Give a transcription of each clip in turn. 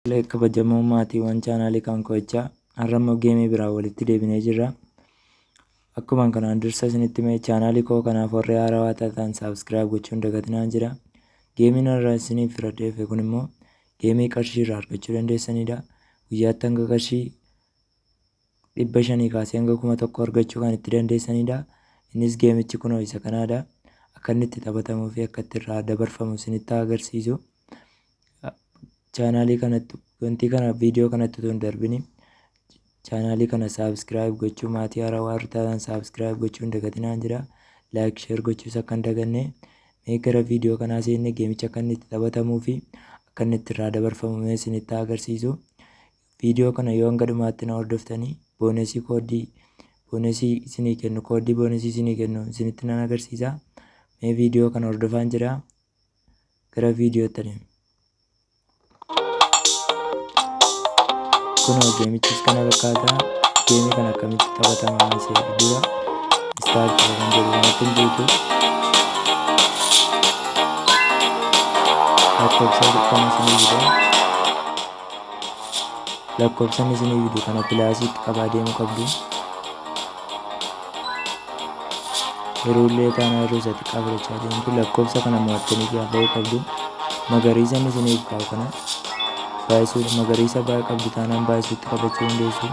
Tole kabajamoo maatiiwwan chaanaalii kan ko'ichaa har'a immoo geemii biraa walitti deebinee jirra. Akkuma kanaan dursa isinitti hime chaanaalii koo kanaaf warri haarawaa taatan saabskiraayib gochuun dagatinaan jira. Geemiin har'a isiniif filadhee dhufe kun immoo geemii qarshii irraa argachuu dandeessanidha. Guyyaatti hanga qarshii 500 kaasee hanga 1000 argachuu kan itti dandeessanidha. Innis geemichi kunoo isa kanaadha. Akka inni itti taphatamuu fi akka itti irraa dabarfamu isinitti agarsiisu. Chaanaalii kanatti wantii kana viidiyoo kanatti utuu hin darbini chaanaalii kana saabskiraayib gochuu maatii haaraa warri taatan saabskiraayib gochuu hin dagatinaan jira. Laayik sheer gochuus akka hin daganne. Mee gara viidiyoo kanaa seenne geemicha akka inni itti taphatamuu fi akka inni itti irraa dabarfamu mee isinitti agarsiisu. Viidiyoo kana yoo hanga dhumaatti na hordoftanii boonesii kooddii boonesii isinii kennu kooddii boonesii isinii kennu isinitti nan agarsiisa. Mee viidiyoo kana hordofaan jira. Gara viidiyootti adeema. Kunoo geemichis kana fakkaata. Geemii kana akkamitti taphatama isee dura istaart kan jedhu kanatti hin buutu. Lakkoofsa kana isinii fida. Lakkoofsa inni isinii fidu kana pilaasiitti qabaa deemuu qabdu. Hiruullee taanaa hiruu isa xiqqaa fudhachaa deemtu lakkoofsa kana mo'attanii keessaa ba'uu qabdu. Magariisa inni isiniif kaa'u kana baay'isuudha. Magariisa baay'ee qabdu taanaan baay'isuutti qabachuu dandeessu.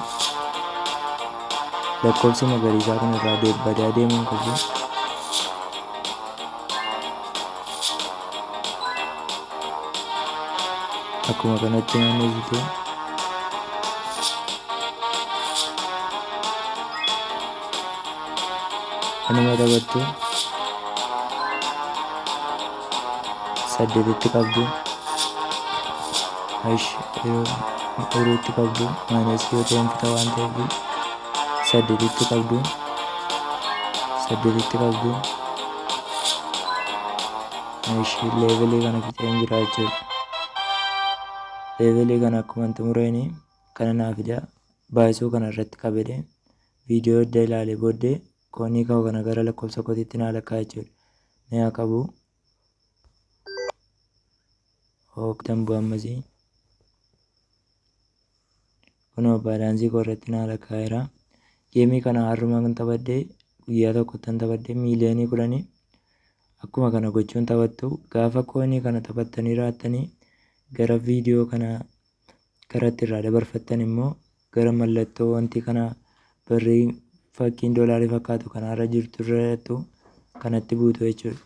Lakkoofsi magariisaa kun irraa badaa deemuu hin qabu. Akkuma kanatti naannessitu. Anuma taphattu. Saddeetitti qabdu. Ash hiruutti qabdu. Maayinas yoo ta'e hin fixa waan ta'eef saddeetitti qabdu. Saddeetitti qabdu. Eshi leevelii kana fixeen jira jechuudha. Leevelii kana akkuma xumureeni kana naa fida. Baay'isuu kana irratti qabedhe. Viidiyoo edda ilaale booddee koonii koo kana gara lakkoofsa kootiitti naa lakkaa jechuudha. Mee haa qabu. Hoogtan bu'aa ammasii. Kunoo baalaansii koo irratti naa lakkaa'eera. Geemii kana har'uma kan taphadhe guyyaa tokkottan taphadhe miiliyoonii kudhanii akkuma kana gochuun taphattu gaafa koinii kana taphattanii raattanii gara viidiyoo kana karatti irraa dabarfattan immoo gara mallattoo wanti kana barrii fakkiin doolaarii fakkaatu kanaarra jirtu irrattu kanatti buutu jechuudha.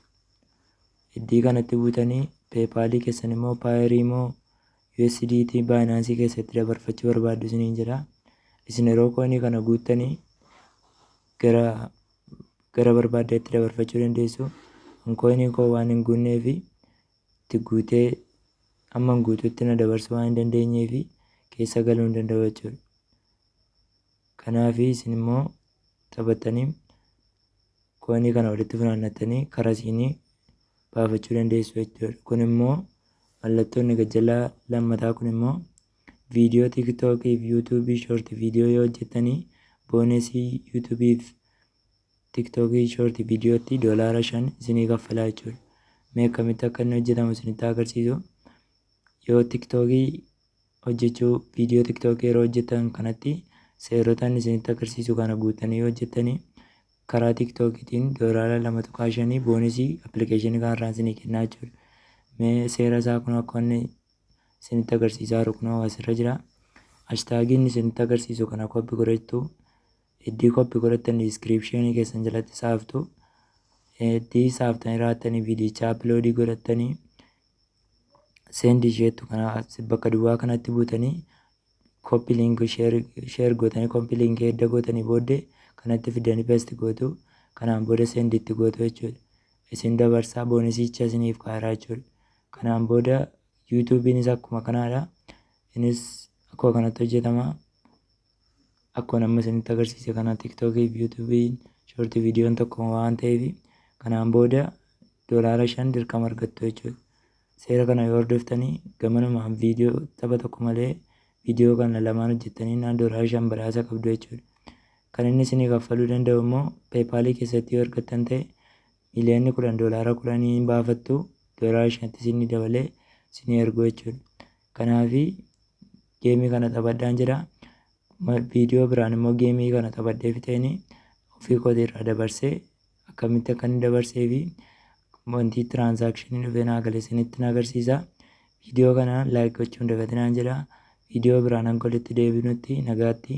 Iddii kanatti buutanii peepaalii keessan immoo paayerii immoo USDT Binance keessatti dabarfachuu barbaaddu isiniin jedha. Isin yeroo koinii kana guuttanii gara gara barbaaddeetti dabarfachuu dandeessu. An koinii koo waan hin guunneefi itti guutee amma hin guututti na dabarsuu waan hin dandeenyeefi keessa galuu hin danda'u jechuudha. Kanaafi isin immoo taphattanii koinii kana walitti funaannattanii karaa siinii baafachuu dandeessu jechuudha. Kun immoo mallattoo inni gajjallaa lammataa kun immoo viidiyoo TikTok fi YouTube short viidiyoo yoo hojjettanii boonesii YouTube fi TikTok short viidiyootti $5 isinii kaffalaa jechuudha. Mee akkamitti akka inni hojjetamu isinitti agarsiisu. Yoo TikTok hojjechuu viidiyoo TikTok yeroo hojjettan kanatti seerota inni isinitti agarsiisu kana guuttanii yoo hojjettanii karaa TikTokitiin $2.5 boonisii appilikeeshinii kanarraa isinii kennaa jechuudha. Mee seera isaa kun akka inni isinitti agarsiisaa jiru kunoo asirra jira. Hashtagii inni isinitti agarsiisu kana koppi godhachuu iddii koppi godhattan diiskiriipshinii keessan jalatti saaftu. Iddii saaftanii raattanii viidiyicha appiloodii godhattanii seendi isheettu kana bakka duwwaa kanatti buutanii copy link share gootanii copy link edda gootanii booddee kanatti fidanii paste gootu. Kanaan booda send itti gootu jechuudha. Isin dabarsaa boonisicha isiniif kaaraa jechuudha. Kanaan booda YouTube'inis akkuma kanaadha. Innis akkuma kanatti hojjetama. Akkuma amma isinitti agarsiise kana TikTok fi YouTube'n short viidiyoon tokko waan ta'eef kanaan booda $5 dirqama argattu jechuudha. Seera kana yoo hordoftanii gamanumaan viidiyoo tapha tokko malee viidiyoo kana lamaan hojjettanii naan $5 badhaasa qabdu jechuudha. Kan inni isinii kaffaluu danda'u immoo peepaalii keessatti yoo argattan ta'e miiliyoonni 10 10,000 baafattu $5tti isinii dabalee isinii ergu jechuudha. Kanaafi Geemii kana taphadhaan jedha. Viidiyoo biraan immoo geemii kana taphadhee fixeen ofii kootii irraa dabarsee akkamitti akka inni dabarsee fi wanti tiraansaakshinii dhufee naa gale isinitti agarsiisa. Viidiyoo kana like gochuun dagatinaan jedha. Viidiyoo biraan hanga walitti deebinutti nagaatti.